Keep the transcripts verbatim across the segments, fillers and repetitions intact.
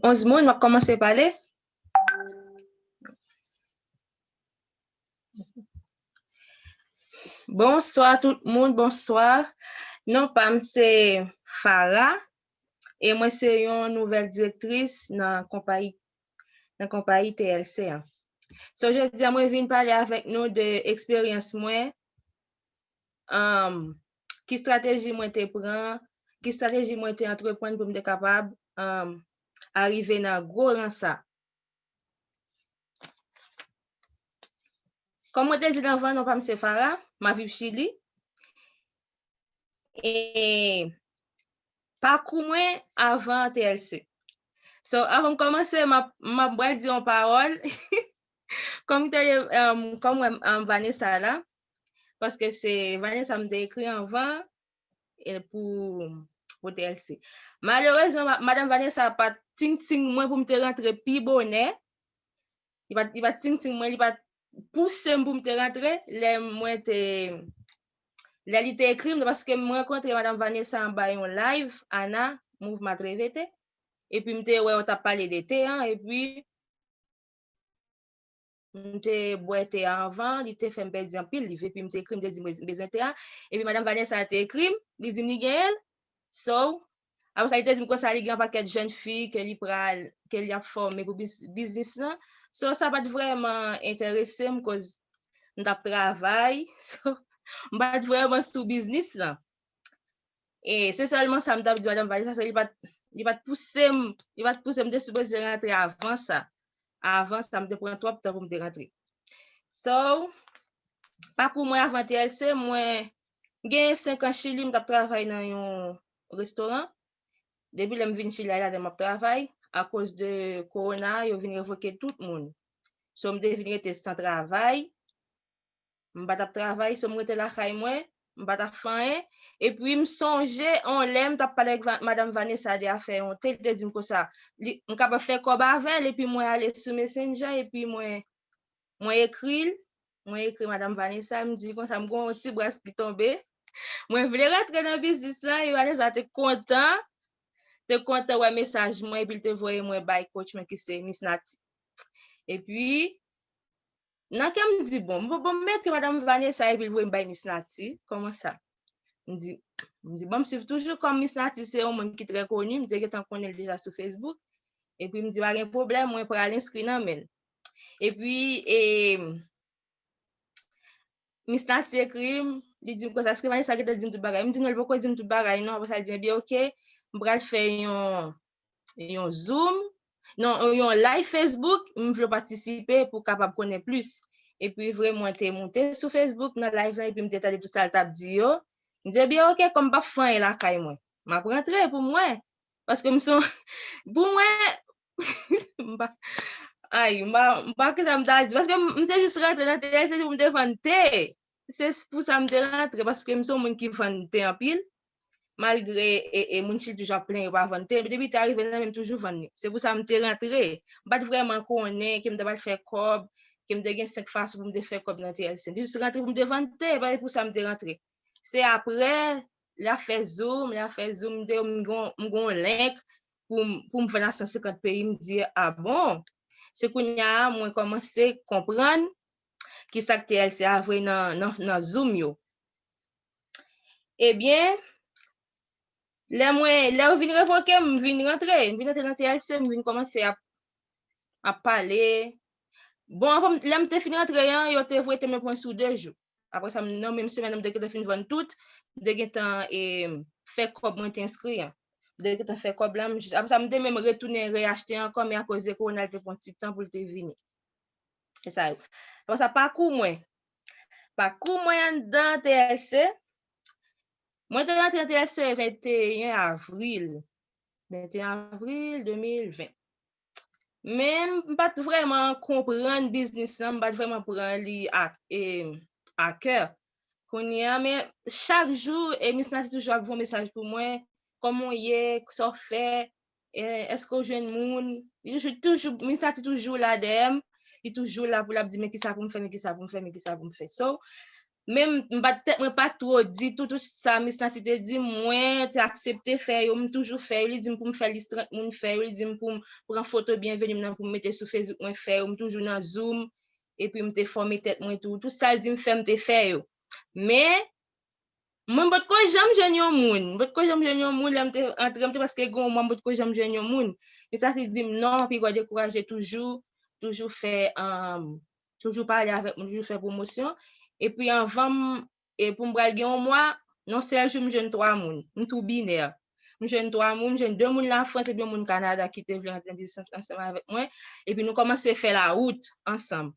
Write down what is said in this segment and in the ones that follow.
Onz moun, m ap kòmanse pale. Bonswa tout moun, bonswa. Non pa m se Farah e mwen se yon nouvèl direktris nan konpayi nan konpayi T L C an. So jodi a mwen vin pale avèk nou de eksperyans mwen, um, ki estrateji mwen te pran, ki estrateji mwen te antreprann pou m te kapab um, arive nan gwo ran sa. Kòm mwen te di l anvan, non pa m se Farah, m ap viv Chili. E pakou mwen avan T L C. So, avan m kòmanse, m ap m ap pral di yon pawòl. Kòm te um, kòm wè um, Vanessa la, paske se Vanessa m te ekri anvan e pou pou T L C. Malerezman, ma- Madanm Vanessa pa t ting ting mwen pou m te rantre pi bonè. Li pa t- li pa t ting ting mwen, li pa t pouse m pou m te rantre lè mwen te lè li te ekri m, paske m rankontre Madanm Vanessa anba yon live Ana Mouvman Trevete. Epi m te wè yo t ap pale de te an, epi m te bwè te a anvan, li te fè m pèdi anpil liv, epi m te ekri, m te di m bezwen te a, epi Madanm Vanessa te ekri m, li di m li genyen l. So, apre sa, li te di m konsa li gen yon pakèt jèn fi ke li pral, ke li ap fòme pou biz- biznis lan. So, sa pa t vrèman enterese m, koz m t ap travay. So, m pa t vrèman sou biznis lan. E se sèlman sa m t ap di Madanm Vanessa, se li pa t li pa t pouse m, li pa t pouse m, m te sipoze rantre avan sa. Avan sa, m te pran twòp tan pou m te rantre. So, pakou mwen avan T L C, mwen genyen senk an Chili, m t ap travay nan yon restoran. Depi lè m vin Chili a, la m ap travay. Akoz de kowona, yo vin revoke tout moun. So, m te vin rete san travay. M pa t ap travay, so m rete lakay mwen, m pa t ap fè anyen. Epi m sonje yon lè m t ap pale ak Va- Madanm Vanessa de afè yon te, li te di m konsa, li, m kapab fè kòb avè l, epi mwen ale sou Messenger, epi mwen, mwen ekri l, mwen ekri Madanm Vanessa, m di konsa, m gen yon ti bras ki tonbe. Mwen vle rantre nan biznis lan, e Vanessa te kontan, te kontan wè mesaj mwen, epi l te voye mwen bay coach mwen ki se Miss Nati. Epi, nan kè m di, bon, bon, bon, m ekri Madanm Vanessa epi l voye m bay Miss Nati, kòman sa? M di, m di, bon, m swiv toujou kòm Miss Nati se yon moun ki trè koni, m te gentan konnen l deja sou Facebook. Epi m di, pa gen pwoblèm, mwen pral enskri nan men l. Epi, e, Miss Nati ekri m, li di m konsa, èske Vanessa gentan di m tout bagay? M di non, li poko di m tout bagay, non. Apre sa, li di, ebyen, oke, m pral fè yon, yon Zoom, non, yon live Facebook, m vle w patisipe pou w kapab konnen plis. Epi vre, mwen te moute sou Facebook nan live lan, epi m te tande tout sa l t ap di yo. M di, ebyen, oke, kòm m p ap fè anyen lakay mwen, m ap rantre pou mwen. Paske m son, pou mwen, m pa, ay, m pa, m pa ki sa m ta di. Paske m, m te jis rantre nan T L C pou m te vann te. Se pou sa m te rantre, paske m se yon moun ki vann te anpil. Malgre e, e moun Chili toujou ap plenyen yo pa vann te, depi te arive nan men m toujou vann li. Se pou sa m te rantre. M pa t vrèman konnen ke m ta pral fè kòb, ke m te gen senk fason pou m te fè kòb nan T L C. M te jis rantre pou m te vann te, e pa pou sa m te rantre. Se apre lè afè Zoom, lè afè Zoom, m te, m gon, m gon link pou m, pou m vann a san senkant peyi, m di, a bon? Se kounye a mwen kòmanse konprann ki sa k T L C a vre nan, nan, nan Zoom yo. Ebyen, lè mwen, lè yo vin revoke m, m vin rantre, m vin rantre nan T L C, m vin kòmanse ap, ap pale. Bon, anvan m- lè m te fin rantre an, yo te voye te men pwen sou de jou. Apre sa, m- nan menm semèn, m te gentan fin vann tout, m te gentan e, fè kòb mwen te enskri an. M te gentan fè kòb la, m jis- apre sa, m te menm retounen reyachte ankò, men akoz de kowona, l te pran ti tan pou l te vini. E sa yo. Apre sa, pakou mwen. Pakou mwen anndan T L C. Mwen te rantre nan T L C venteyen avril. Venteyen avril de mil ven. Men m pa t vrèman konprann biznis lan, m pa t vrèman pran li a, e, a kè. Kounye a, men chak jou, e, Miss Nati toujou ap voye mesaj pou mwen, kòman w ye, sa w fè, e, èske w jwenn moun? Li toujou, toujou, Miss Nati toujou la dèyè m, li toujou la pou l ap di, men kisa pou m fè, men kisa pou m fè, men kisa pou m fè. So, Men m pa t, tèt mwen pa t two di tou, tout sa Miss Naty te di m, mwen te aksepte fè yo, m toujou fè yo. Li di m pou m fè lis trant moun, fè yo. Li di m pou m pran foto byenveni m nan pou m mete sou Facebook, mwen fè yo. M toujou nan Zoom, epi m te fòme tèt mwen tou. Tout sa l di m fè, m te fè yo. Men, mwen m potko janm jwenn yon moun. M potko janm jwenn yon moun lè m te antre, m te prèske gen yon mwa m potko janm jwenn yon moun. Miss Naty di m, non, piga w dekouraje, toujou, toujou fè, um, toujou pale avèk moun, toujou fè pwomosyon. Epi anvan m, e pou m pral gen yon mwa, nan sèl jou m jwenn twa moun. M tou binè. M jwenn twa moun, m jwenn de moun Lafrans epi yon moun Kanada ki te vle rantre nan biznis ansanm avèk mwen. Epi nou kòmanse fè lawout ansanm.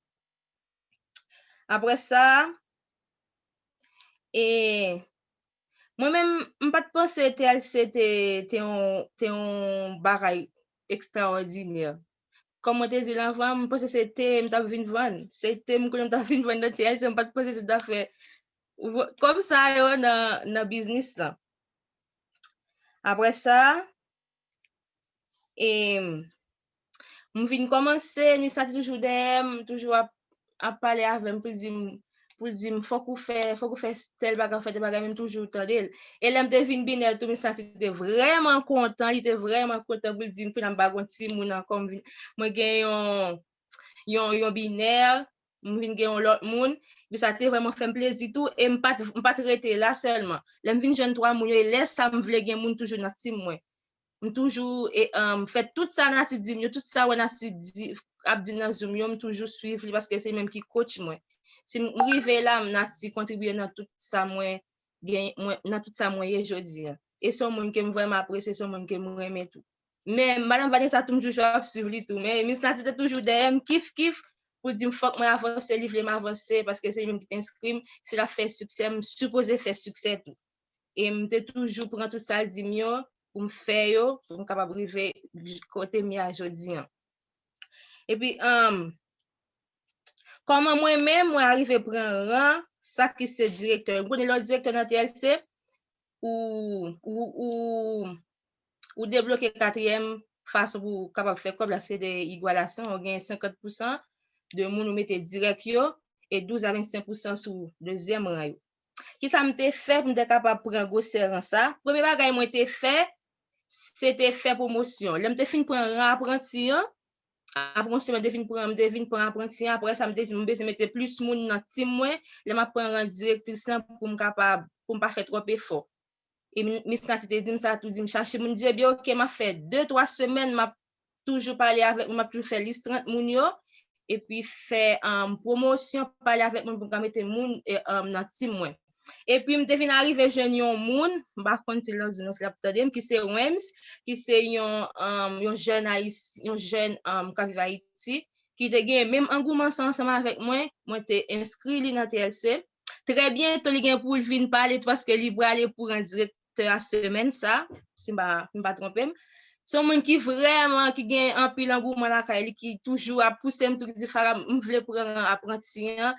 Apre sa, e mwen menm, m pa t panse T L C te, te yon, te yon bagay ekstraòdinè. Kòm mwen te di l anvan, m panse se te m t ap vin vann. Se te m konnen m t ap vin vann nan T L C, m pa t panse se t ap fè kòb sa yo nan, nan biznis lan. Apre sa, e m vin kòmanse, Miss Naty toujou dèyè m, toujou ap, ap pale avè m pou l di m, pou l di m, fòk ou fè, fòk ou fè tèl bagay, fè tèl bagay, men m toujou tande l. E lè m te vin binè tou, Miss Naty te vrèman kontan, li te vrèman kontan pou l di m, kounye a m pa gon timoun ankò, m vin, mwen gen yon, yon, yon binè, m vin gen yon lòt moun. Epi sa te vrèman fè m plezi tou, e m pa t, m pa t rete la sèlman. Lè m vin jwenn twa moun yo, e lè sa m vle gen moun toujou nan tim mwen. M toujou, e, um, fè tout sa Naty di m yo, tout sa wè Naty di, ap di m nan Zoom yo, m toujou swiv li paske se li menm ki coach mwen. Si m rive la, Naty kontribiye nan tout sa mwen gen, mwen, nan tout sa mwen ye jodi a. E se yon moun ke m vrèman apresye, se yon moun ke m renmen tou. Men Madanm Vanessa tou, m toujou ap swiv li tou. Men Miss Naty te toujou dèyè m, kif, kif, pou di m fòk mwen avanse, li vle m avanse, paske se li menm ki te enskri m, si l ap fè siksè, m sipoze fè siksè tou. E m te toujou pran tout sa l di m yo, pou m fè yo, pou m kapab rive kote m ye a jodi an. Epi, um, kòman mwen menm, mwen arive pran ran, sa ki se direktè. M konnen lè w direktè nan T L C, ou, ou, ou, ou debloke katriyèm fason pou w kapab fè kòb la, se de igwalasyon, ou gen senkant pousan de moun ou mete dirèk yo, e douz a vennsenk pousan sou dezyèm ran yo. Kisa m te fè pou m te kapab pran gwosè ran sa? Premye bagay mwen te fè, se te fè pwomosyon. Lè m te fin pran ran apranti an, apre yon semèn, m te vin pran, m te vin pran apranti an, apre sa, m te di, m bezwen mete plis moun nan tim mwen, lè m ap pran ran direktris lan pou m kapab, pou m pa fè twòp efò. E Miss Naty te di m sa tou, di m chache moun, m di, ebyen, oke, m ap fè de, twa semèn, m ap toujou pale avèk moun, m ap toujou fè lis trant moun yo, epi fè, um, pwomosyon, pale avèk moun pou m ka mete moun, e, um, nan tim mwen. Epi m te vin arive jwenn yon moun, m pa konn si l nan zòn nan, si l ap tande m, ki se Wems, ki se yon, um, yon jèn ayis-, yon jèn, um, k ap viv Ayiti, ki te gen menm angouman sa ansanm avèk mwen, mwen te enskri li nan T L C. Trè byento, li gen pou l vin pale tou, paske li prale pou ran direktè a semèn sa, si m pa, si m pa twonpe m. Se yon moun ki vrèman, ki gen anpil angouman lakay li, ki toujou ap pouse m tou, ki di, Farah, m vle pran apranti an,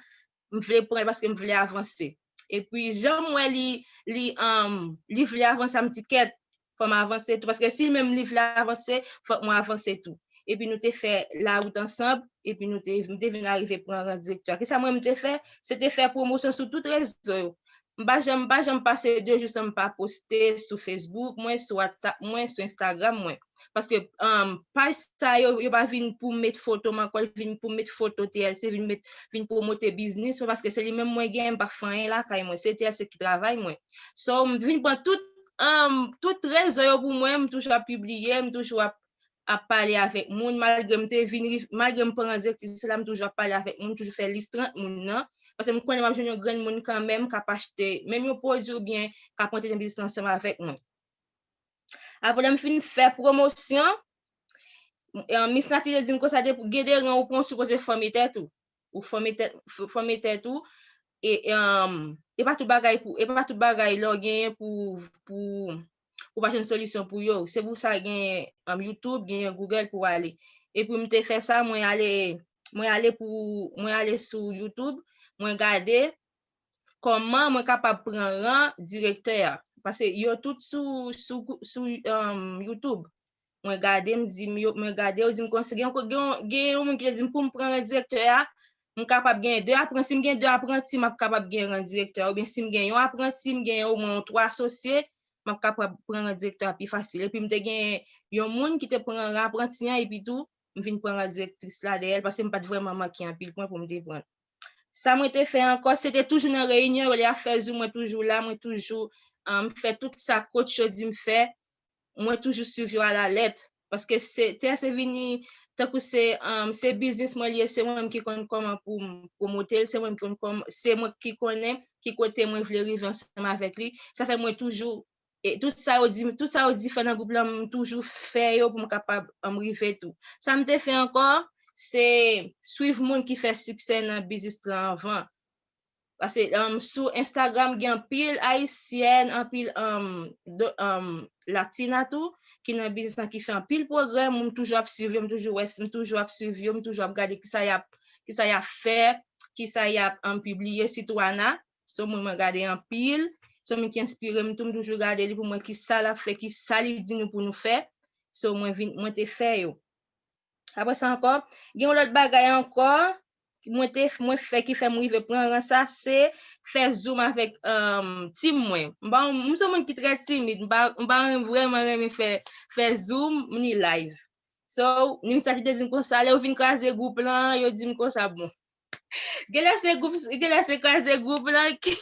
m vle pran l paske m vle avanse. Epi, jan m wè li, li, um, li vle avanse, m di, kèt, fò m avanse tou. Paske si li menm li vle avanse, fòk mwen avanse tou. Epi nou te fè lawout ansanm, epi nou te, m te vin arive pran ran direktè a. Kisa mwen m te fè? Se te fè pwomosyon sou tout rezo yo. M pa janm, m pa janm pase de jou san m pa poste sou Facebook mwen, sou WhatsApp mwen, sou Instagram mwen. Paske, um, paj sa yo, yo pa vin pou m met foto m ankò, yo vin pou m met foto T L C, vin met, vin pwomote biznis mwen, paske se li menm mwen genyen, m pa fè anyen lakay mwen, se T L C ki travay mwen. So, m vin pran tout, um, tout rezo yo pou mwen, m toujou ap pibliye, m toujou ap, ap pale avèk moun, malgre m te vin riv-, malgre m pran direktris la, m toujou ap pale avèk moun, m toujou fè lis trant moun nan, paske m konnen m ap jwenn yon grenn moun kanmenm k ap achte menm yon pwodui oubyen k ap rantre nan biznis la ansanm avèk mwen. Apre lè m fin fè pwomosyon, eh, Miss Naty te di m konsa, depi gen de ran ou pran, ou sipoze fòme tèt ou. Ou fòme tèt, f-, fòme tèt ou. E, em, e pa tout bagay pou, e pa tout bagay lè w genyen pou, pou, ou pa jwenn solisyon pou yo. Se pou sa gen, em, YouTube, genyen Google pou w ale. Epi m te fè sa, mwen ale, mwen ale pou, mwen ale sou YouTube, mwen gade kòman mwen kapab pran ran direktè a. Paske yo tout sou, sou, sou, em, YouTube. Mwen gade, m di m yo, mwen gade, yo di m konsa, gen, gen, gen yon moun ki te di m pou m pran ran direktè a, m kapab gen de apranti, si m gen de apranti, m ap kapab gen rang direktè, oubyen si m gen yon apranti, m gen omwen yon twa asosye, m ap kapab pran rang direktè a pi fasil. Epi m te gen yon moun ki te pran rang apranti an, epi tou, m vin pran rang direktris la dèyè l, paske m pa t vrèman manke anpil pwen pou m te pran. Sa mwen te fè ankò, se te toujou nan reyinyon yo, lè y ap fè Zoom, mwen toujou la, mwen toujou, um, fè tout sa coach yo di m fè, mwen toujou swiv yo alalèt. Paske se, T S C vini tankou se, um, se biznis mwen li ye, se mwen menm ki konn kòman pou m pwomote l, se mwen menm ki konn kòman, se mwen ki konnen ki kote mwen vle rive ansanm avèk li. Sa fè mwen toujou, e tout sa yo di, tout sa yo di fè nan gwoup lan, m toujou fè yo pou m kapab, um, rive tou. Sa m te fè ankò, se swiv moun ki fè siksè nan biznis lan anvan. Paske, um, sou Instagram, gen anpil Ayisyèn, anpil, um, do, um, Latina tou, ki nan biznis lan, ki fè anpil pwogrè. Mwen, m toujou ap swiv yo, m toujou wè, m toujou ap swiv yo, m toujou ap gade kisa y ap, kisa y ap fè, kisa y ap, um, pibliye, sitou Ana. Se yon moun mwen gade anpil, se yon moun ki enspire m tou, m toujou gade li pou m wè kisa l ap fè, kisa li di nou pou nou fè. So, mwen vin, mwen te fè yo. Apre sa ankò, gen yon lòt bagay ankò, mwen te, mwen fè ki fè m rive pran rans sa, se fè Zoom avèk, um, team mwen. M pa, m se yon moun ki trè timid, m pa, m pa renmen, vrèman renmen fè, fè Zoom, ni live. So, ni sa ki te di m konsa, lè yo vin kraze gwoup lan, yo di m konsa, bon. Genlè se gwoup, genlè se kraze gwoup lan ki,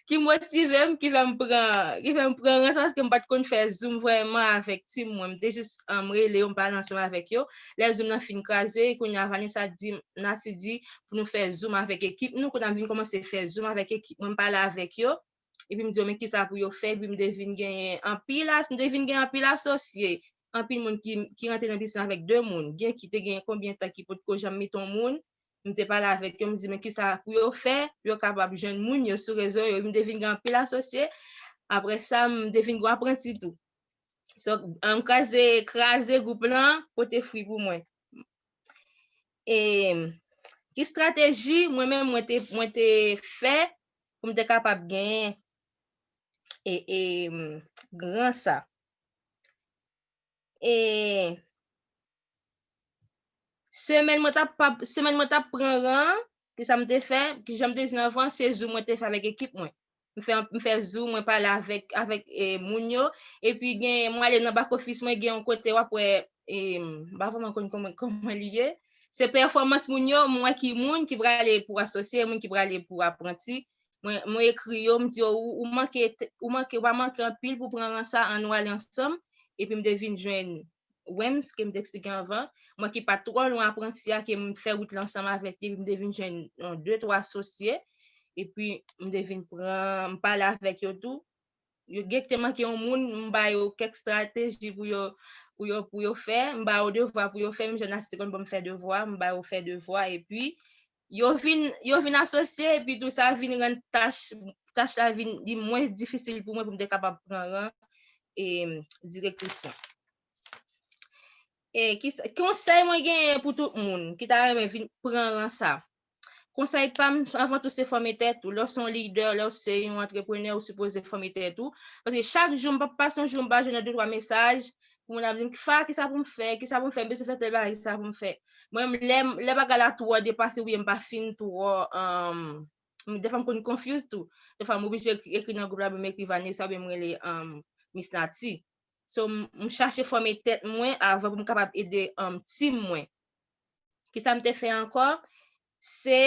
ki motive m, ki fè m pran, ki fè m pran rans, paske m pa t konn fè Zoom vrèman avèk team mwen. M te jis, um, rele yo, m pale ansanm avèk yo. Lè Zoom lan fin kraze, kounye a Vanessa di, Nati di, pou nou fè Zoom avèk ekip nou. Kounye a m vin kòmanse fè Zoom avèk ekip mwen, m pale avèk yo. Epi m di yo, men kisa pou yo fè, epi m te vin genyen anpil as-, m te vin gen anpil asosye, anpil moun ki, ki rantre nan biznis avèk de moun. Gen ki te gen konbyen tan ki potko janm met yon moun, m te pale avèk yo, m di, men kisa pou yo fè, pou yo kapab jwenn moun yo sou rezo yo. M te vin gen anpil asosye. Apre sa, m te vin gen apranti tou. So, m kraze, kraze gwoup lan, pote fwi pou mwen. E ki estrateji mwen menm mwen te, mwen te fè pou m te kapab genyen e, e, gran sa? E semèn mwen t ap, semèn mwen t ap pran ran, kisa m te fè? Kijan m te di anvan, se Zoom mwen te fè avèk ekip mwen. M fè, m fè Zoom, mwen pale avèk, avèk, e, moun yo. Epi gen, mwen ale nan back office mwen, gen yon kote w ap wè, e, m pa vrèman konn kòman, kòman li ye. Se pèfòmans moun yo, m wè ki moun ki prale pou asosye, moun ki prale pou apranti. Mwen, mwen ekri yo, m di yo, ou, ou manke, ou manke, ou pa manke anpil pou pran ran sa, ann nou ale ansanm. Epi m te vin jwenn Wems, ke m te eksplike anvan, mwen ki pa t twò lwen apranti a, ke m fè wout la ansanm avèk li, epi m te vin jwenn yon de, twa asosye, epi m te vin pran, m pale avèk yo tou. Yo gen ki te manke yon moun, m ba yo kèk estrateji pou yo, pou yo, pou yo fè, m ba yo devwa pou yo fè, menm jan Nati te konn ban m fè devwa, m ba yo fè devwa, epi yo vin, yo vin asosye, epi tou sa vin rann tach, tach la vin, li mwens difisil pou mwen pou m te kapab pran ran, e, direktris lan. E, ki, konsèy mwen genyen pou tout moun ki ta renmen vin pran ran sa? Konsèy pa m, anvan tou, se fòme tèt ou. Lè w se yon lidè, lè w se yon antreprenè, ou sipoze fòme tèt ou. Paske chak jou, m p ap pase yon jou, m pa jwenn de twa mesaj pou moun ap di m, Kifa, kisa pou m fè? Kisa pou m fè? M bezwen fè tèl bagay, kisa pou m fè? Mwen, lè, lè bagay la twò depase, oubyen m pa fin twò, um, m, defwa m konn confuse tou. Defwa m oblije ekri, ekri nan gwoup la, oubyen m ekri Vanessa, oubyen m rele, um, Miss Nati. So, m, m chache fòme tèt mwen avan pou m kapab ede, um, team mwen. Kisa m te fè ankò? Se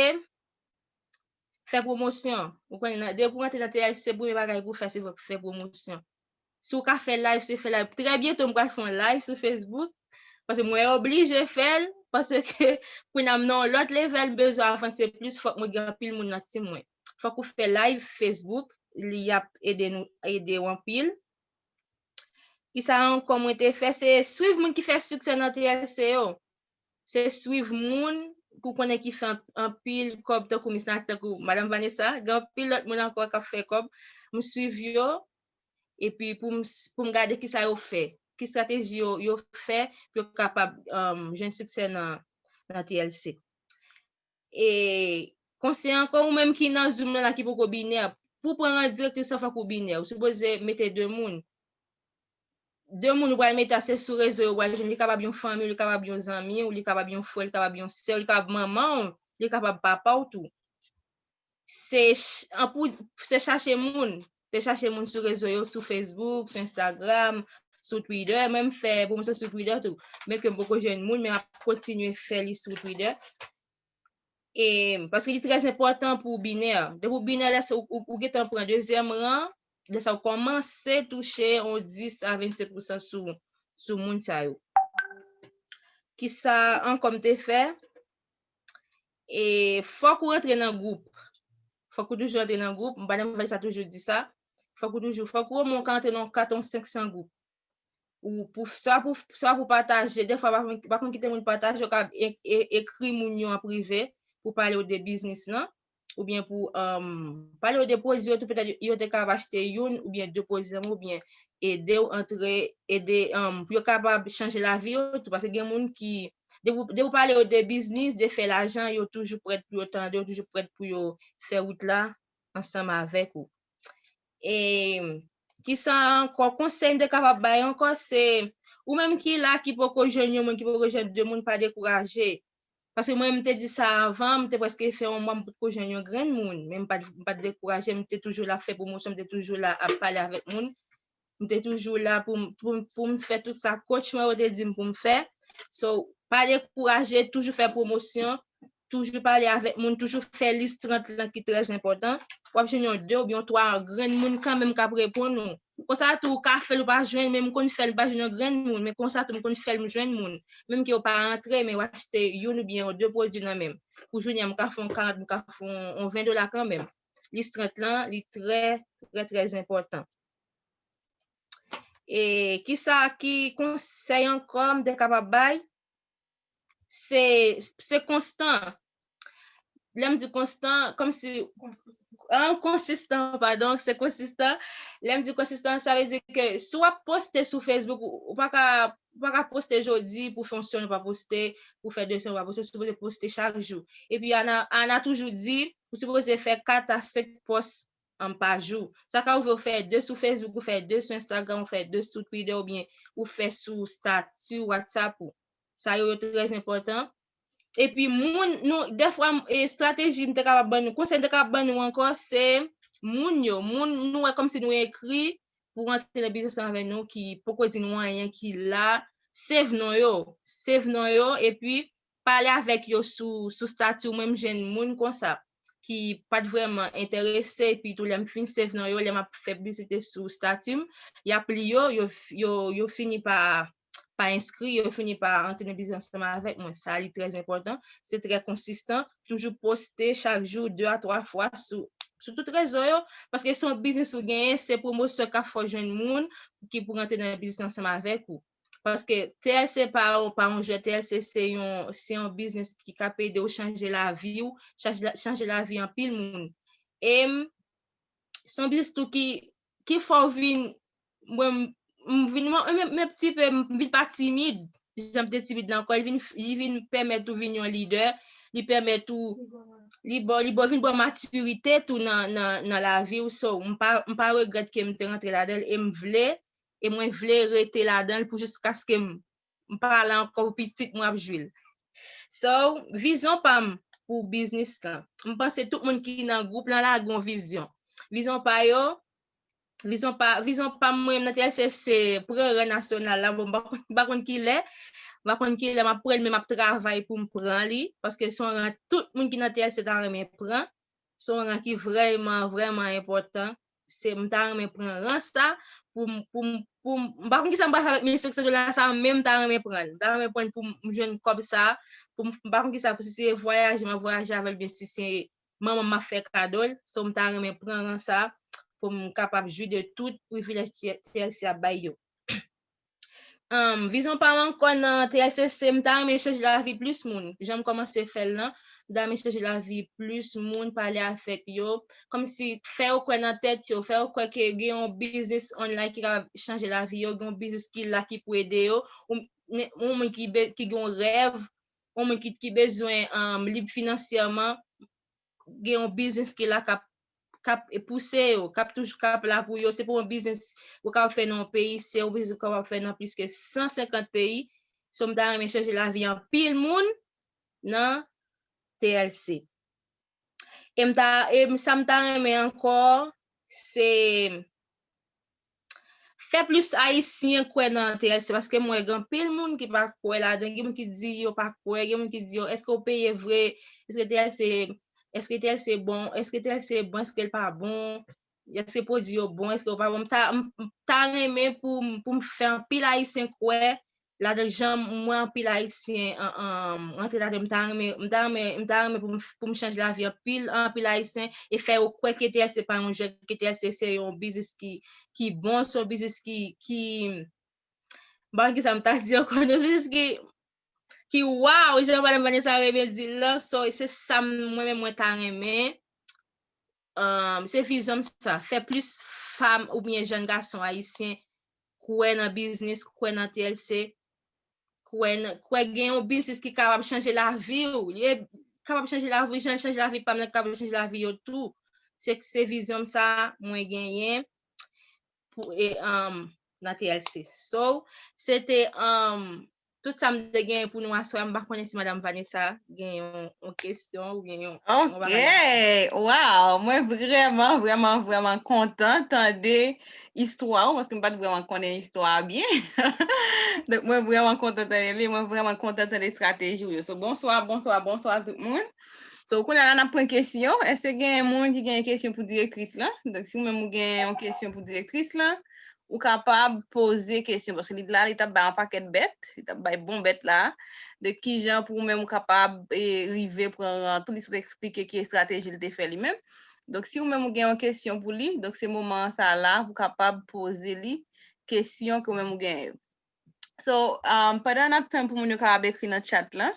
fè pwomosyon. Ou konnen, nan, depi w rantre nan T L C, premye bagay pou w fè, se fè, fè pwomosyon. Si w ka fè live, se fè live. Trè byento, m pral fè yon live sou Facebook. Paske mwen oblije fè l. Paske kounye a m nan yon lòt level, m bezwen avanse plis. Fòk mwen gen anpil moun nan team mwen. Fòk ou fè live Facebook. Li ap ede nou, ede w anpil. Kisa ankò mwen te fè? Se swiv moun ki fè siksè nan T L C yo. Se swiv moun ke w konnen ki fè anp-, anpil kòb, tankou Miss Nati, tankou Madam Vanessa. Gen anpil lòt moun ankò k ap fè kòb. M swiv yo, epi pou m, pou m gade kisa yo fè, ki estrateji yo, yo fè pou yo kapab, um, jwenn siksè nan, nan T L C. E konsèy ankò, ou menm ki nan Zoom nan la ki poko binè, pou pran ran direktris lan, fòk ou binè. Ou sipoze mete de moun. De moun ou pral mete a, se sou rezo yo pral jwenn. Li kapab yon fanmi w, li kapab yon zanmi w, li kapab yon frè w, li kapab yon sè w, li kapab manman w. li kapab papa w tou. Se ch- an pou se chache moun, se chache moun sou rezo yo, sou Facebook, sou Instagram, sou Twitter. Mwen m fè pwomosyon sou Twitter tou, men ke m poko jwenn moun, men m ap kontinye fè li sou Twitter. E paske li trè enpòtan pou binè. Depi w binè, lè se ou, ou, ou gentan pran dezyèm ran, lè sa ou kòmanse touche yon dis a vennsenk pousan sou, sou moun sa yo. Kisa ankò m te fè? E fòk ou rantre nan gwoup. Fòk ou toujou rantre nan gwoup. M pa nan sa toujou di sa. Fòk ou toujou, fòk ou omwen ka rantre nan yon kat, yon senk san gwoup. Ou pou sa pou sa pou pataje, defwa pa konn pa konn kite moun pataje, ou ka e- e- ekri moun yo an prive pou pale yo de biznis lan, oubyen pou um, pale yo de pwodui yo tou, petèt yo te kapab achte youn oubyen de pwodui lan, oubyen ede w antre, ede um, pou yo kapab chanje lavi yo tou, paske gen moun ki depi depi w pale yo de biznis, de fè lajan, yo toujou prèt pou yo tande, yo toujou prèt pou yo fè wout la ansanm avèk ou. E kisa ankò, konsèy m te kapab bay ankò, se ou menm ki la, ki poko jwenn yon moun, ki poko jwenn de moun, pa dekouraje. Paske mwen, m te di sa avan, m te prèske fè yon mwa, m potko jwenn yon grenn moun, men m pa t, m pa t dekouraje, m te toujou la ap fè pwomosyon, m te toujou la ap pale avèk moun, m te toujou la pou m, pou m, pou m fè tout sa coach mwen yo te di m pou m fè. So, pa dekouraje, toujou fè pwomosyon, toujou pale avèk moun, toujou fè lis trant lan ki trè enpòtan. W ap jwenn yon de oubyen yon twa grenn moun kanmenm k ap reponn ou. Konsa tou, ou ka fè l, ou pa jwenn, men m konn fè l, m pa jwenn yon grenn moun, men konsa tou, m konn fè l, m jwenn moun. Menm ke yo pa rantre, men w achte youn oubyen yon de pwodui nan men m. Pou jounen an, m ka fè yon karant, m ka fè yon, yon ven dola kanmenm. Lis trant lan, li trè, trè, trè enpòtan. E kisa ki konsèy ankò m te kapab bay? Se, se konstan. Lè m di konstan, kòmsi, an, konsistan, padon, se konsistan. Lè m di konsistan, sa vle di ke si w ap poste sou Facebook, ou, ou pa ka, ou pa ka poste jodi pou fè yon semèn ou pa poste, pou fè de semèn ou pa poste, ou sipoze poste chak jou. Epi Ana, Ana toujou di, ou sipoze fè kat a senk pòs an pa jou. Sa ka rive ou fè de sou Facebook, ou fè de sou Instagram, ou fè de sou Twitter, oubyen ou fè sou stati WhatsApp ou. Sa yo, yo trè enpòtan. Epi moun, nou, defwa, e, estrateji m te kapab ban nou, konsèy m te kapab ban nou ankò, se moun yo. Moun nou wè kòmsi nou ekri pou rantre nan biznis ansanm avèk nou, ki poko di nou anyen, ki la, save non yo. Save non yo, epi pale avèk yo sou, sou stati w. Mwen, m jwenn moun konsa ki pa t vrèman enterese, epi tou lè m fin save non yo, lè m ap fè piblisite sou stati m, y ap li yo, yo, yo, yo fini pa, pa enskri, yo fini pa antre nan biznis ansanm avèk mwen. Sa li trè enpòtan, se trè konsistan, toujou poste chak jou, de a twa fwa sou, sou tout rezo yo, paske se yon biznis ou genyen, se pwomosyon k ap fè w jwenn moun ki pou rantre nan biznis ansanm avèk ou. Paske T L C pa, pa yon jwèt, T L C se yon, se yon biznis ki ka ede w chanje lavi w, chanje, chanje lavi anpil moun. E m, se yon biznis tou ki, ki fè w vin, mwen, m, m vin, mwen, mwen, mwen ti pe, m vin pa timid, jan m te timid nan ankò, li vin, li vin pèmèt ou vin yon lidè, li pèmèt ou, li ba, li ba, vin ba w matirite tou nan, nan, nan lavi w. So, m pa, m pa regrèt ke m te rantre ladan l e m vle, e mwen vle rete ladan l pou jiskaske m, m pa la ankò, pou pitit mwen ap jwi l. So, vizyon pa m pou biznis lan. M panse tout moun ki nan gwoup lan la gen yon vizyon. Vizyon pa yo, vizyon pa, vizyon pa mwen nan T L C se pran ran nasyonal la. Bon, m pa konn, m pa konn kilè, m pa konn kilè m ap pran l, men m ap travay pou m pran li, paske se yon ran tout moun ki nan T L C ta renmen pran. Se yon ran ki vrèman, vrèman enpòtan. Se, m ta renmen pran ran sa pou m, pou m, pou m, m pa konn kisa m pral fè avèk mil senk san dola sa, men m ta renmen pran l. M ta renmen pran l pou m jwenn kòb sa, pou m, m pa konn kisa, pou si se vwayaje, m ap vwayaje avè l, oubyen si se manman m ap fè kado l. So, m ta renmen pran ran sa pou m kapab jwi de tout privilèj T L C ap bay yo. Um, vizyon pa m ankò nan T L C se m ta renmen chanje lavi plis moun. Jan m kòmanse fè l lan, m ta renmen chanje lavi plis moun, pale avèk yo, kòmsi fè yo kwè nan tèt yo, fè yo kwè ke gen yon biznis online ki kapab chanje lavi yo, gen yon biznis ki la ki pou ede yo, ou, ne- yon moun ki, be- ki gen yon rèv, yon moun ki, ki bezwen um, lib finansyèman, gen yon biznis ki la k ap, k ap pouse yo, k ap toujou, k ap la pou yo. Se pa yon biznis ou kapab fè nan yon peyi, se yon biznis ou kapab fè nan plis ke san senkant peyi. So, m ta renmen chanje lavi anpil moun nan T L C. E m ta, e m- sa m ta renmen ankò, se fè plis Ayisyen kwè nan T L C, paske m wè gen anpil moun ki pa kwè ladan, gen moun ki di yo pa kwè, gen moun ki di yo, èske w peye vre, èske T L C, èske T L C bon, èske T L C bon, èske l pa bon, èske pwodui yo bon, èske yo pa bon. M ta, m, m ta renmen pou, m- pou m fè anpil Ayisyen kwè ladan jan m wè anpil Ayisyen an- an- rantre ladan, m ta renmen, m ta renmen, m ta renmen pou m, pou m chanje lavi anpil, anpil Ayisyen e fè yo kwè ke T L C se pa yon jwèt, ke T L C se, se yon biznis ki, ki bon, se yon biznis ki, ki, m pa konn ki sa m ta di ankò, yon biznis ki, ki waw, jan Madam Vanessa renmen di l lan, so, se sa m- mwen menm mwen ta renmen. Um, se vizyon m sa, fè plis fanm oubyen jèn gason ayisyen kwè nan biznis, kwè nan T L C, kwè nan, kwè gen yon biznis ki kapab chanje lavi w. Li e- kapab chanje lavi w, jan l chanje lavi pa m nan, kapab chanje lavi yo tou. Se, se vizyon m sa mwen genyen pou, e, um, nan T L C. So, se te, um, tout sa m te genyen pou nou aswè a. M pa konnen si Madam Vanessa gen yon, yon kesyon oubyen yon, yon bagay. Ok. Wow. Mwen vrèman, vrèman, vrèman kontan tande istwa ou, paske m pa t vrèman konnen istwa a byen. Donk, mwen vrèman kontan tande li, mwen vrèman kontan tande estrateji w yo. So, bonswa, bonswa, bonswa tout moun. So, kounye a la, n ap pran kesyon. Èske gen moun ki gen kesyon pou direktris lan? Donk, si ou menm ou gen yon kesyon pou direktris lan, ou kapab poze kesyon, paske li la, li t ap bay yon pakèt bèt, li t ap bay bon bèt la, de kijan pou ou menm ou kapab, e, rive pran ran tou, li sot eksplike ki estrateji li te fè li menm. Donk, si ou menm ou gen yon kesyon pou li, donk se moman sa la pou kapab poze li kesyon ke ou menm ou genyen yo. So, um, pandan n ap tann pou moun yo kapab ekri nan chat lan,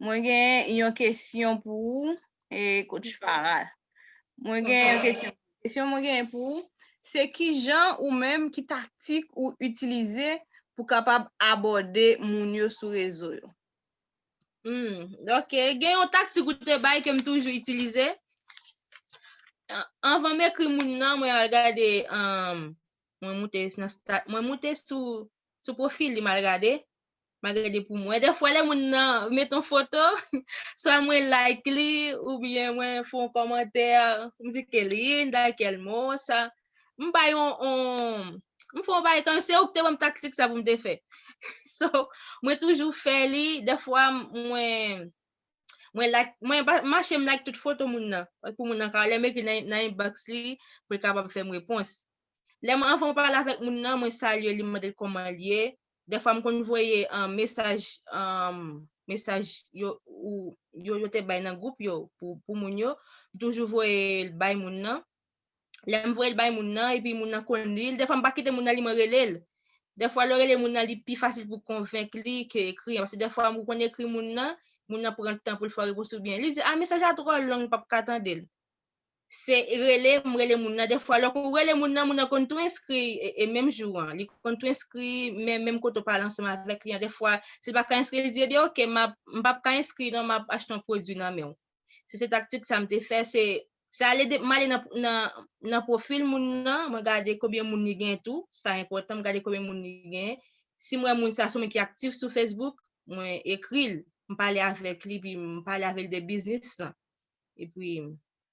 mwen gen yon kesyon pou ou, e, Coach Farah. Mwen gen yon kesyon. Kesyon mwen gen pou ou, se kijan ou menm, ki taktik ou itilize pou kapab abòde moun yo sou rezo yo? Hmm, ok. Gen yon taktik ou te bay ke m toujou itilize. An- Anvan m ekri moun nan, mwen al gade, um, mwen moute nan sta- mwen moute sou, sou pwofil li, m al gade. M al gade pou mwen. Dèfwa, lè moun nan mete yon foto, swa mwen like li, oubyen mwen fè yon kòmantè, m di ke linda, qué hermosa. M bay yon, yon, m fè yon bagay, kan se ou ki te ban m taktik sa pou m te fè. So, mwen toujou fè li, dèfwa mwen, mwen like, mwen pa- mache m like tout foto moun nan, pou moun nan ka, lè m ekri nan, nan inbox li, pou l kapab fè m repons. Lè m anvan m pale avèk moun nan, mwen salye li, m mande l kòman l ye. Dèfwa m konn voye, um, mesaj, um, mesaj yo, ou, yo, yo te bay nan gwoup yo pou, pou moun yo, m toujou voye l bay moun nan. Lè m voye l bay moun nan, epi moun nan konn li l, dèfwa m pa kite moun nan li, mwen rele l. Dèfwa, lè w rele moun nan, li pi fasil pou konvenk li ke ekri an. Paske dèfwa, ou konn ekri moun nan, moun nan pran tan pou l fè w repons oubyen li di, a, mesaj la twò long, m p ap ka tande l. Se rele, m rele moun nan. Dèfwa, lè ou rele moun nan, moun nan konn tou enskri, e, e menm jou an. Li konn tou enskri, men, menm kote w pale ansanm avèk li an. Dèfwa, si l pa ka enskri, li di, ebyen, oke, m ap- m p ap ka enskri, non, m ap achte yon pwodui nan men w. Se, se taktik sa m te fè, se, se ale de- m ale nan, nan, nan pwofil moun nan, mwen gade konbyen moun li gen tou, sa enpòtan, m gade konbyen moun li gen. Si m wè moun sa se yon moun ki aktif sou Facebook, mwen ekri l, m pale avèk li, epi m pale avè l de biznis lan. Epi,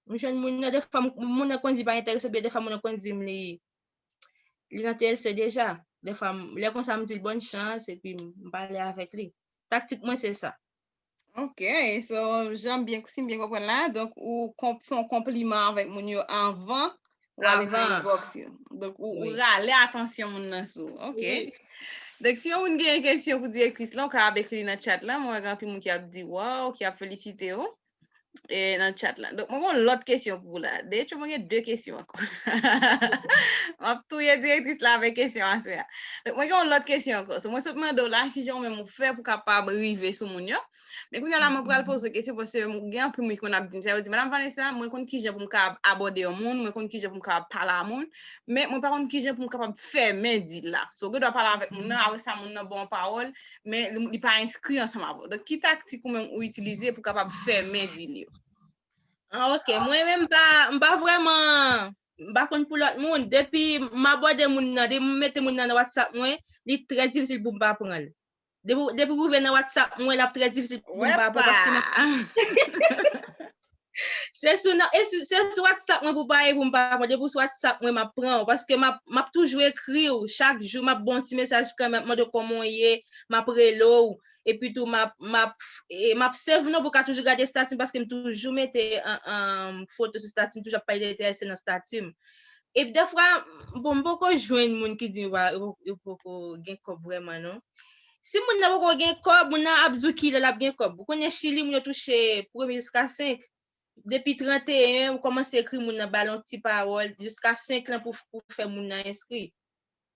m jwenn moun nan, dèfwa m- moun nan konn di pa enterese, oubyen dèfwa moun nan konn di m li, li nan T L C deja. Dèfwa, m- lè konsa, m di l bòn chans, epi m- m pale avèk li. Taktik mwen, se sa. Ok, so, jan m byen, si m byen konprann la, donk, ou konp- fè yon konpliman avèk moun yo anvan ou ale nan Avan. Inbox yo. Donk, ou, ou Wi. Rale atansyon moun nan sou. Ok. Wi. Donk, si yon moun gen kesyon pou direktris lan, ou kapab ekri li nan chat lan. Mwen wè gen anpil moun ki ap di waw, ki ap felisite w, e, nan chat lan. Donk, mwen gen yon lòt kesyon pou ou la. De hecho, mwen gen de kesyon ankò. M ap touye direktris la avèk kesyon aswè a. Donk, mwen gen yon lòt kesyon ankò. So, mwen sot mande w la, kijan ou menm ou fè pou kapab rive sou moun yo? Men kounye a la, mwen pral poze w kesyon, paske m- gen anpil moun ki konn ap di m sa, yo di, Madam Vanessa, mwen konn kijan pou m ka abòde yon moun, mwen konn kijan pou m ka pale a moun, men mwen pa konn kijan pou m kapab fèmen dil la. So, ou gen dwa pale avèk moun nan, apre sa, moun nan ba w yon pawòl, men li, li pa enskri ansanm avè w. Donk, ki taktik ou menm ou itilize pou kapab fèmen dil yo? Ah, ok. Mwen menm, m pa, m pa vrèman, m pa konn pou lòt moun. Depi m abòde moun nan, depi m mete moun nan nan WhatsApp mwen, li trè difisil pou m pa pran l. Depi, depi w rive nan WhatsApp mwen, l ap trè difisil pou m pa pran, paske m ap- Se sou, nan- e si- se sou WhatsApp mwen pou pale pou m pa pran. Depi sou WhatsApp mwen, m ap pran w. Paske m ap, m ap toujou ekri w. Chak jou, m ap ba w ti mesaj kanmenm, m ap mande w kòman w ye, m ap rele w. Epi tou, m ap, m ap, e, m ap save nou pou w ka toujou gade estati m paske m toujou mete an, an, foto sou estati m, toujou ap pale de T L C nan estati m. Epi dèfwa, bon, m poko jwenn moun ki di yo pa, yo, yo poko gen kòb vrèman, non. Si moun nan poko gen kòb, moun nan ap di w kilè l ap gen kòb. Ou konnen Chili, moun yo touche premye jiska senk. Depi tranteyen, ou kòmanse ekri moun nan, ba l yon ti pawòl, jiska senk lan pou, pou fè moun nan enskri.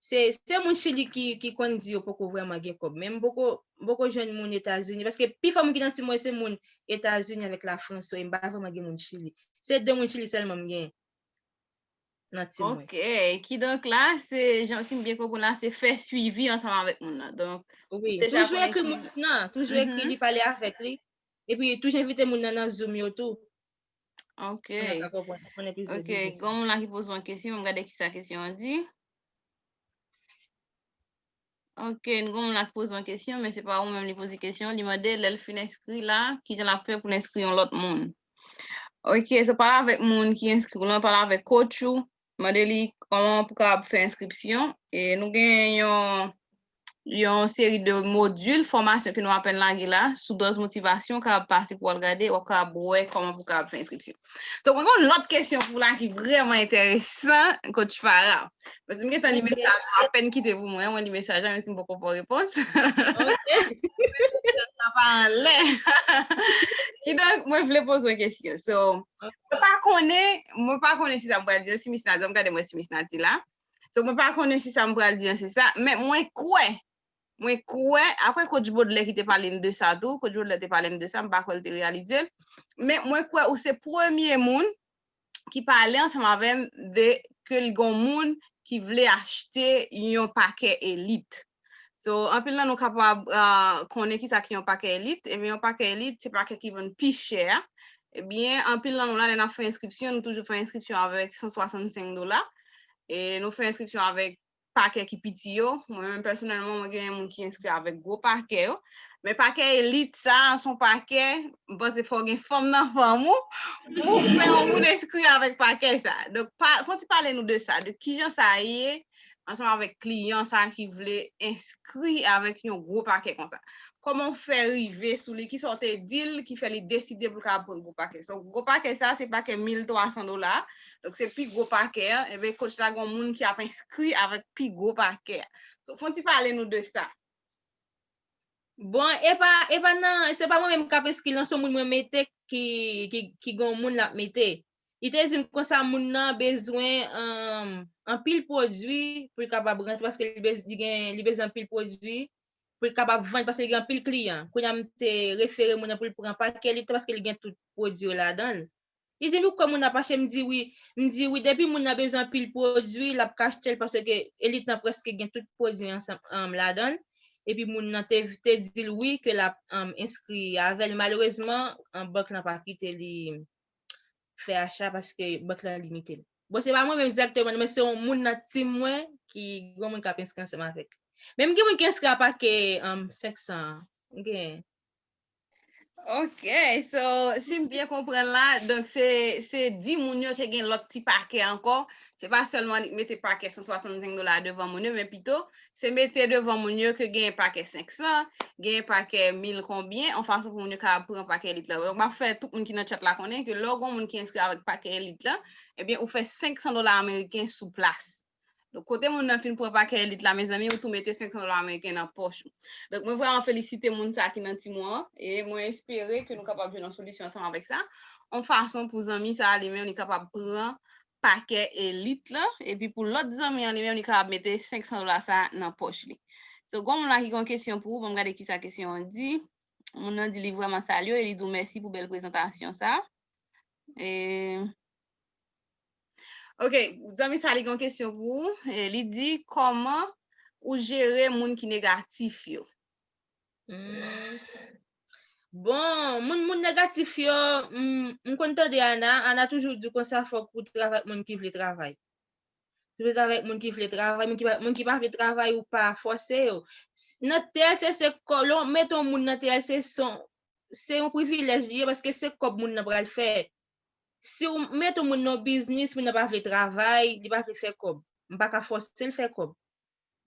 Se, se moun Chili ki, ki konn di yo poko vrèman gen kòb. Men m poko, m poko jwenn moun Etazini, paske pifò moun ki nan tim mwen se moun Etazini avèk Lafrans, so, e m pa vrèman gen moun Chili. Se de moun Chili sèlman m gen nan tim mwen. Ok, kidonk la, se, jan si m byen konprann la, se fè swivi ansanm avèk moun nan. Donk, Wi, toujou ekri moun nan, toujou ekri li, pale avèk li. Epi toujou envite moun nan nan Zoom yo tou. Ok. Pou nou ka konprann, konnen plis de Ok, biznis. Gen moun la ki poze yon kesyon, m gade kisa kesyon an di. Ok, n gen moun la ki poze yon kesyon, men se pa ou menm li poze kesyon. Li mande lè l fin enskri la, kijan l ap fè pou l enskri yon lòt moun. Ok, so pale avèk moun ki enskri w lan, pale avèk coach ou, mande li kòman pou kapab fè enskripsyon. E nou gen yon, yon seri de modil, fòmasyon ke nou apèn lage la, sou dòz motivasyon, w kapab pase pou w al gade, w ap kapab wè kòman pou w kapab fè enskripsyon. So, mwen gen yon lòt kesyon pou w la ki vrèman enteresan, coach Farah. Paske m gentan li mesaj ou, apèn kite pou mwen, mwen li mesaj la, menm si m poko ba w repons. Ok. Sa pa anlè. Kidonk, mwen vle poze yon kesyon. So, mwen pa konnen, mwen pa konnen si sa m pral di an, si Miss Nadia, m gade mwen si Miss Nadia la. So, mwen pa konnen si sa m pral di an se sa, men mwen kwè, mwen kwè, apre coach Baudelaire ki te pale m de sa tou, coach Baudelaire te pale m de sa, m pa kwè l te reyalize l, men mwen kwè ou se premye moun ki pale ansanm avè m de ke l gon moun ki vle achte yon pakè elit. So, anpil nan nou kapab ah, konnen kisa ki yon pakè elit. Ebyen, yon pakè elit, se pakè ki vann pi chè a. Ebyen, anpil nan nou la, lè n ap fè enskripsyon, nou toujou fè enskripsyon avèk san swasannsenk dola. E nou fè enskripsyon avèk pakè ki piti yo. Mwen menm pèsonèlman, mwen gen moun ki enskri avèk gwo pakè yo. Men pakè elit sa, se yon pakè, m panse fò w gen fanm nan fanm ou pou w fè yon moun enskri avèk pakè sa. Donk, pa, fò w ti pale nou de sa, de kijan sa ye, ansanm avèk kliyan sa ki vle enskri avèk yon gwo pakè konsa. Kòman w fè rive sou li? Kisa w te di l ki fè li deside pou l ka pran gwo pakè? So, gwo pakè sa, se pakè mil twa san dola. Donk, se pi gwo pakè an. Ebyen, coach la, gon moun ki ap enskri avèk pi gwo pakè a. So, fò w ti pale nou de sa. Bon, e pa, e pa nan, se pa mwen menm k ap enskri l, non, se yon moun mwen mete ki, ki, ki gon moun l ap mete. Li te di m konsa moun nan bezwen, um, anpil pwodui pou l kapab rantre, paske li bez-, li gen, li bezwen anpil pwodui pou l kapab vann, paske li gen anpil kliyan. Kounye a m te refere moun nan pou l pran pakè elit la, paske li gen tout pwodui yo ladan l. Li di m, "Ou kwè moun nan pa chè?" M di, "Wi." M di, "Wi, depi moun nan bezwen anpil pwodui, l ap ka achte l, paske elit nan prèske gen tout pwodui ansanm, um, ladan l." Epi moun nan te, te di l wi, ke l ap, um, enskri avè l. Malerezman, um, bank lan pa kite li fè acha paske bank lan limite l. Bon, se pa mwen menm direkteman, men se yon moun nan tim mwen ki, gon moun k ap enskri ansanm avèk. Men m gen moun ki enskri a pakè, um, senk san an. M gen Ok, so, si m byen konprann la, donk se, se di moun yo ke gen lòt ti pakè ankò. Se pa sèlman li mete pakè san swasannsenk dola devan moun yo, men pito, se mete devan moun yo ke gen pakè senk san, gen pakè mil konbyen, yon fason pou moun yo ka pran pakè elit la. Donk, m ap fè tout moun ki nan chat la konnen ke lè w gon moun ki enskri avèk pakè elit la, ebyen, ou fè senk san dola ameriken sou plas. Donk, kote moun nan fin pran pakè elit la, mezanmi, ou tou mete senk san dola ameriken nan pòch ou. Donk, mwen vrèman felisite moun sa ki nan tim mwen an, e mwen espere ke nou kapab jwenn yon solisyon ansanm avèk sa. Yon fason pou zanmi sa a li menm, li kapab pran pakè elit la, epi pou lòt zanmi an li menm, li kapab mete senk san dola sa a nan pòch li. So, gon moun la ki gon kesyon pou ou, ban m gade kisa kesyon an di. Moun nan di li vrèman salye w e li di w mèsi pou bèl prezantasyon sa a. E, Ok, zanmi sa li gen yon kesyon pou ou. E, li di, kòman ou jere moun ki negatif yo? Hmm. Bon, moun, moun negatif yo, m, m konn tande Ana, Ana toujou di konsa, fòk ou travay ak moun ki vle travay. Si w vle travay ak moun ki vle travay, moun ki pa, moun ki pa vle travay, ou pa fòse yo. S-, nan T L C, se kò-, lè w mete yon moun nan T L C, se yon, se yon privilèj li ye, paske se kòb moun nan pral fè. Si w mete yon moun nan yon biznis, moun nan pa vle travay, li pa vle fè kòb. M pa ka fòse l fè kòb.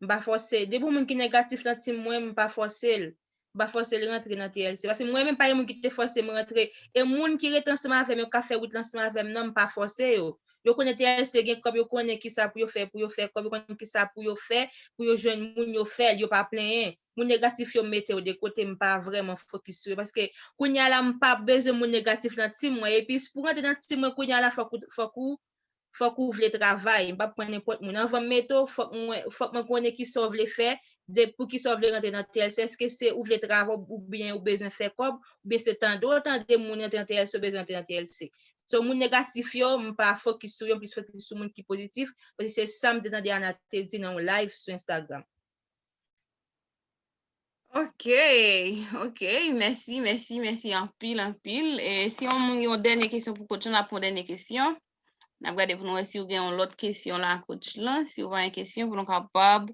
M pa fòse. Depi yon moun ki negatif nan team mwen, m pa fòse l. M pa fòse l rantre nan T L C. Paske mwen menm pa gen moun ki te fòse m rantre. E moun ki rete ansanm avè m, yo ka fè wout la ansanm avè m nan, m pa fòse yo. Yo konnen T L C gen kòb, yo konnen kisa pou yo fè, pou yo fè kòb, yo konnen kisa pou yo fè, pou yo jwenn moun yo fè l, yo pa plenyen. Moun negatif yo m mete yo de kote, m pa vrèman fokis sou yo. Paske kounye a la, m pa bezwen moun negatif nan team mwen. Epi pou rantre nan team mwen kounye a la, fòk ou, fòk ou, fòk ou vle travay. M p ap pran nenpòt moun. Anvan m mete w, fòk mwen, fòk mwen konnen kisa w vle fè, de, pou kisa w vle rantre nan T L C. Èske se ou vle travay oubyen ou bezwen fè kòb, oubyen se tande w tande moun rantre nan T L C, ou bezwen rantre nan T L C. So, moun negatif yo, m pa fokis sou yo, m plis fokis sou moun ki pozitif. Paske se sa m te tande Ana te di nan yon live sou Instagram. Ok, ok, mèsi, mèsi, mèsi anpil, anpil. E si yon moun gen yon dènye kesyon pou coach lan, n ap pran yon dènye kesyon. N ap gade pou nou wè si w gen yon lòt kesyon la, coach lan. Si w pa gen kesyon, pou nou kapab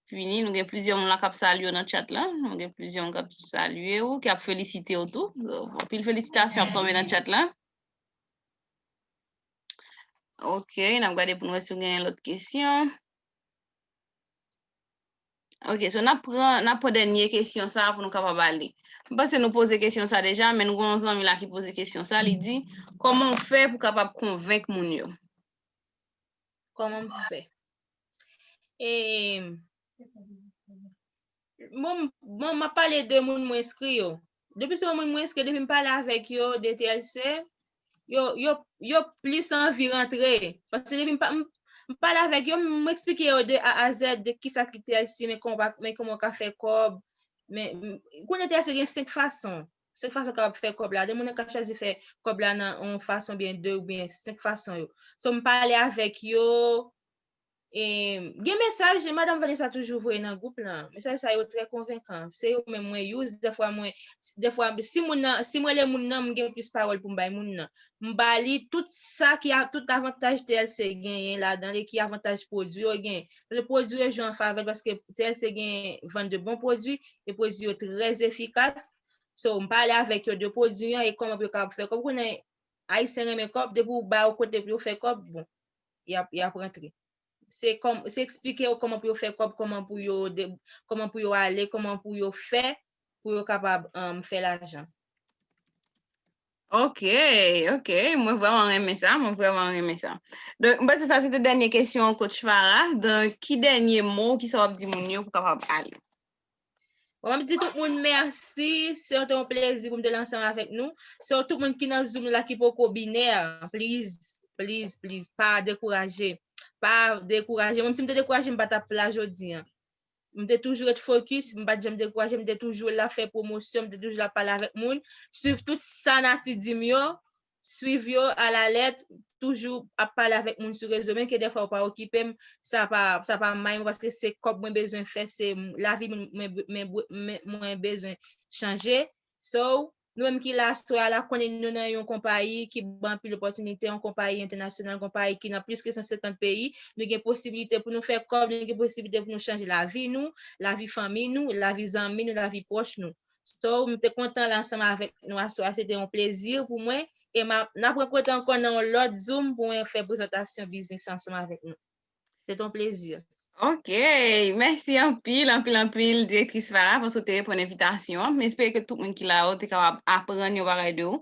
fini. Nou gen plizyè moun la k ap salye w nan chat la. Nou gen plizyè moun k ap salye w, k ap felisite w tou. Anpil felisitasyon ap tonbe nan chat la. Ok, n ap gade pou nou wè si w gen lòt kesyon. Ok, so n ap pran, n ap pran dènye kesyon sa a pou nou kapab ale. M panse nou poze kesyon sa deja, men nou gen yon zanmi la ki poze kesyon sa, li di, kòman w fè pou kapab konvenk moun yo? Kòman m fè? E, bon, bon, m ap pale de moun mwen enskri yo. Depi se yon moun mwen enskri, depi m pale avèk yo de T L C, yo, yo, yo plis anvi rantre. Paske depi m, pa- m, m pale avèk yo, m eksplike yo de A a Z, de kisa ki T L C, men kòman, men kòman w ka fè kòb. Men, m- konnen T L C gen senk fason. Senk fason w kapab fè kòb la. De moun nan ka chwazi fè kòb la nan yon fason, byen de, oubyen senk fason yo. So, m pale avèk yo, E, gen mesaj, madanm Vanessa toujou voye nan gwoup lan. Mesaj sa yo trè konvenkan. Se yo menm mwen use, dèfwa mwen, dèfwa si moun nan, si mwen rele moun nan, m gen plis pawòl pou m bay moun nan. M ba li tout sa ki, tout avantaj T L C genyen ladan l e ki avantaj pwodui yo genyen. Paske pwodui yo jwe an favè l paske T L C gen vann de bon pwodui e pwodui yo trè efikas. So, m pale avèk yo de pwodui an e kòman pou yo kapab fè kòb. Ou konnen, Ayisyen renmen kòb, depi w ba yo kote pou yo fè kòb, bon, y ap, y ap rantre. Se kòm, se eksplike yo kòman pou yo fè kòb, kòman pou yo, kòman pou yo ale, kòman pou yo fè pou yo kapab fè lajan. Ok, ok. Mwen vrèman renmen sa, mwen vrèman renmen sa. Donk, m panse sa se te dènye kesyon coach Farah. Donk, ki dènye mo, kisa w ap di moun yo pou kapab ale? Bon, m ap di tout moun mèsi. Se te yon plezi pou m te la ansanm avèk nou. So, tout moun ki nan Zoom la ki poko binè, please, please, please, pa dekouraje. Pa dekouraje. Menm si m te dekouraje, m pa t ap la jodi a. M te toujou ret fokis, m pa t janm dekouraje, m te toujou la fè pwomosyon, m te toujou la pale avèk moun. Swiv tout sa Nati di m yo, swiv yo alalèt, toujou ap pale avèk moun sou rezo, menm ke dèfwa yo pa okipe m, sa pa, sa pa may mwen, paske se kòb mwen bezwen fè, se lavi mwen, mwen, mwen, mwen bezwen chanje. So, nou menm ki la aswè a la, konnen nou nan yon konpayi ki ban anpil opòtinite, yon konpayi entènasyonal, yon konpayi ki nan plis ke san senkant peyi. Nou gen posibilite pou nou fè kòb, nou gen posibilite pou nou chanje lavi nou, lavi fanmi nou, lavi zanmi nou, lavi pwòch nou. So, m te kontan la ansanm avèk nou aswè a, se te yon plezi pou mwen. E m ap, n ap rankontre ankò nan yon lòt Zoom pou mwen fè prezantasyon biznis ansanm avèk nou. Se te yon plezi. Ok, mèsi anpil, anpil, anpil, direktris Farah, paske w te reponn envitasyon an. M espere ke tout moun ki la yo te kapab aprann yon bagay de ou.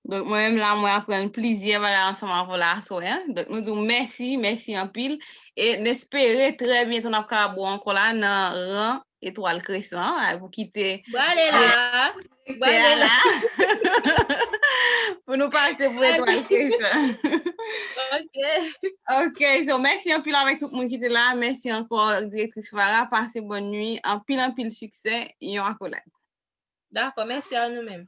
Donk, mwen menm la, mwen aprann plizyè bagay ansanm avè w la aswè a. Donk, nou di w mèsi, mèsi anpil. E n espere trè byento n ap kapab wè w ankò la nan ran Etwal Kresan, a, pou kite. M prale la. M prale la. Pou nou pase pou Etwal Kresan. Ok. Ok, so mèsi anpil avèk tout moun ki te la. Mèsi ankò, direktris Farah. Pase bòn nwi. Anpil, anpil siksè. Yon akolad. Dakò, mèsi a nou menm.